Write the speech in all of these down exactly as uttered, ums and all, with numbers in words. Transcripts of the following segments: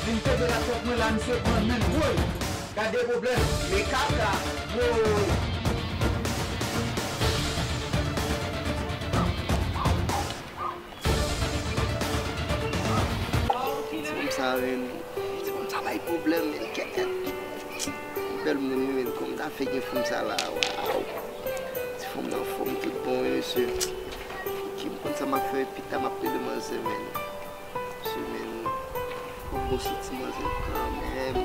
Vin pete laptop mwen la, misye pran men l, woy. Gade pwoblèm. Men kaka, woy. Ti fanm sa, men. Ti fanm sa bay pwoblèm, men. Kèkèt. Bèl moun, men, kòm ta fè gen fanm sa la, waw. Ti fanm nan anfòm tout bon, wi, mesye. Ok, m konn sa m ap fè, pita m ap rele manzè, men. Mesye, men, fòk bon sou ti manzè kanmenm.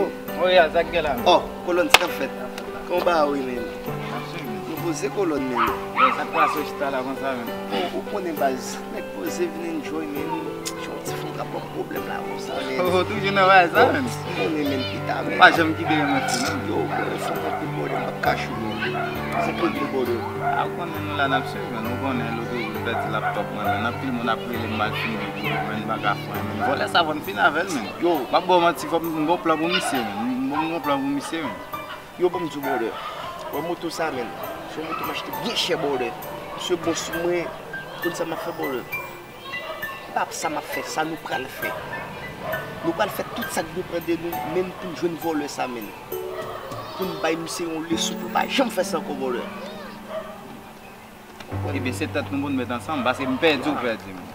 Oh, Montréal, sa k gen la? Oh, kolòn, sa k ap fèt? Kòman w ye, men? Nou poze kolòn, men. Sa k pase w chita la konsa, men? Oh, ou konnen baz, nèg poze vin enjoy, men. Yon ti fanm k ap ban m pwoblèm la konsa, men. Oh, toujou nan bagay sa, men. M konnen, men, pita, men. Pa janm kite renmen fi, non. Yo, mwen fanm anpil, brother, m p ap kache w, men. Se pwoblèm, brother. A, ou konnen nou la n ap swiv, men. Ou konnen lòt jou m pèdi laptop mwen, men. Anpil moun ap rele m, m al fini pou yo, men, m pa ka fè anyen, men. Vòlè sa, fò n fin avè l, men. Yo. M ap ba w manti, fò m gon plan pou misye, men. M gon plan pou misye, men. Yo, ban m di w, brother. Wè moto sa, men. Se yon moto m achte byen chè, brother. Misye bon sou mwen. Konn sa m ap fè, brother. E pa sa m ap fè, sa nou pral fè. Nou pral fè tout sa k depann de nou, men pou n jwenn vòlè sa, men. Pou n bay misye yon lesou pou l pa janm fè sa ankò, vòlè. Ebyen, se tèt nou pou n met ansanm, paske m pèdi, ou pèdi, men.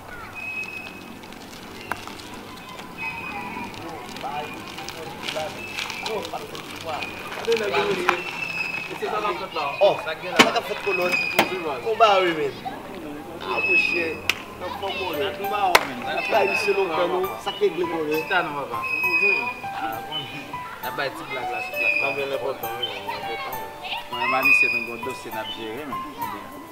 Oh, sa k ap fèt, kolòn? Konba, wi, men. Ah, monchè. Nan fòm, mwen. N ap bay misye lontan, non. Sa k regle, mwen? Chita non, papa. N ap bay ti blag la sou plas la. Sa byen enpòtan, wi, enpòtan, wi. Mwen, ba misye, nou gon dosye n ap jere, men.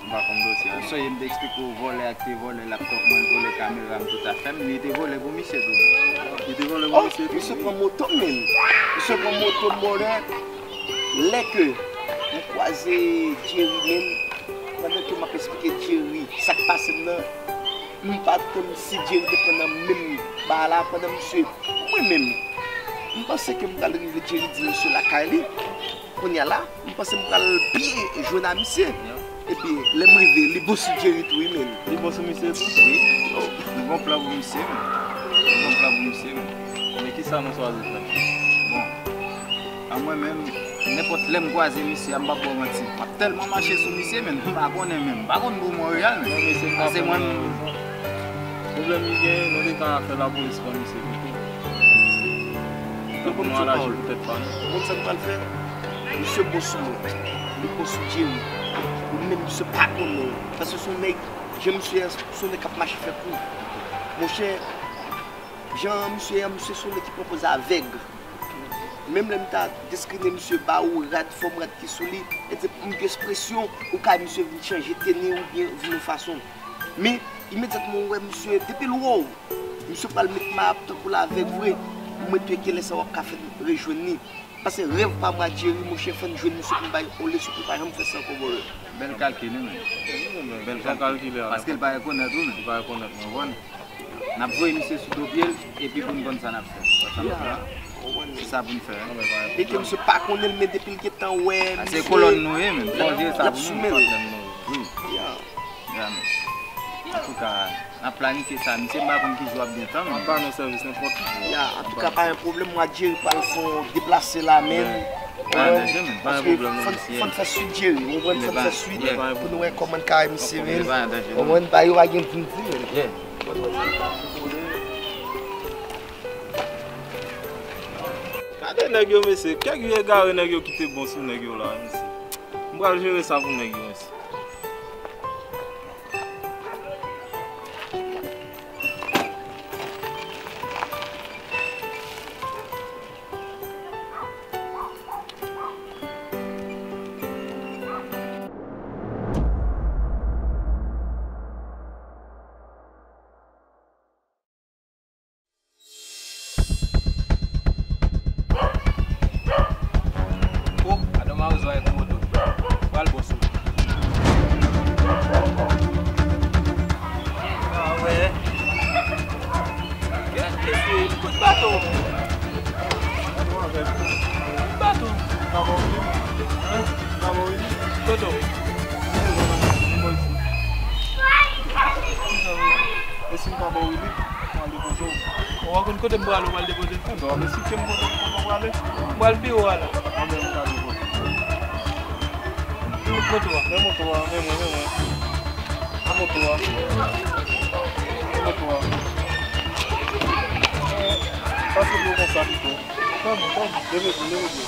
M pa konn dosye a. Ou sonje m te eksplike w vòlè a ki te vòlè laptop mwen, vòlè kamera m, tout afè m, li te vòlè pou misye tou. Li te vòlè pou misye tou. Oh, misye pran moto m, men. Misye pran moto m, vòlè. Lè ke m kwaze Jerry, men, pandan ke m ap eksplike Jerry sa k pase m nan, m pa t konn si Jerry te pran nan menm ba la, pandan misye, mwen menm, m panse ke m pral rive Jerry di misye lakay li. Kounye a la, m panse m pral byen jwenn a misye. Epi, lè m rive, li bon sou Jerry tou, wi, men. Li bon sou misye tou? Wi. Oh. Nou gon plan pou misye, men. Nou gon plan pou misye, men. Men kisa nou swazi fè? Bon. A mwen menm, nenpòt lè m kwaze misye a, m p ap ba w manti. M ap tèlman mache sou misye, men m pa konnen menm. M pa konn bò Monreyal, men. Non, misye m pa konnen. Pase mwen, pwoblèm li genyen, nou gentan afè lapolis pran misye pito. Tankou nou al aji pou tèt pa nou. Ou konn sa nou pral fè? Misye bon sou mwen. Li bon sou Jerry. Ou menm misye pa konnen. Paske se yon nèg, jan misye a, se yon nèg k ap mache fè kou. Monchè, jan misye a, misye se yon nèg ki pran pòz avèg. Menm lè m ta deskrine misye ba ou rad, fòm rad ki sou li, e se pou m gen ekspresyon, ou ka misye vin chanje teni oubyen vin yon fason. Men, imedyatman ou wè misye, depi l wè w, misye pral met mayap tankou l avèg vre. Mwen tou, e gen lè sa w ap ka fè n rejwenn li. Paske rèv pa m a Jerry, monchè, fò n jwenn misye pou n bay yon leson pou l pa janm fè sa ankò, bòlè. Bèl kalkil, wi, men. Bèl kalkil. Paske l pa rekonèt ou, men. Li pa rekonèt mwen, w konprann? N ap voye misye sou do pye l, epi pou n konn sa n ap fè. Ou konprann sa m di la? Se sa pou n fè. E ke misye pa konnen l, men depi l gentan wè misye, se kolòn nou ye, men. Fò w jere sa pou nou, patnè m nou ye. Wi. Ya, men. Antouka, n ap planifye sa. Misye, m pa konn ki jou ap gen tan, men. N ap ba nou sèvis nenpòt jou. Ya, antouka, pa gen pwoblèm. Mwa Jerry pral fè yon deplase la, men. Pa gen danje, men. Pa gen pwoblèm, non, mesye. Fò n fè swit Jerry. Ou konprann, fò n fè swit pou nou wè kòman n ka wè misye, men. Ou konprann, pa yo pa gen pou n di, men. Gade nèg yo, mesye. Kèk vye egare nèg yo kite bon sou nèg yo la, mesye. M pral jere sa pou nèg yo, mesye. Oh, madanm Mawozo avèk yon moto. Pral bon sou. E si m pa ba w limit, m al depoze w. Ou pa konn kote m prale, ou pral depoze m? Enben, w ap esplike m kote, kote w prale. M pral pi wo a la. Anben, m prale kote. Pi wo moto a. Men moto a, men mwen, men mwen. Men moto a. Men moto a. Pase dlo konsa pito. Kòman, kòman? Leve dlo, leve dlo.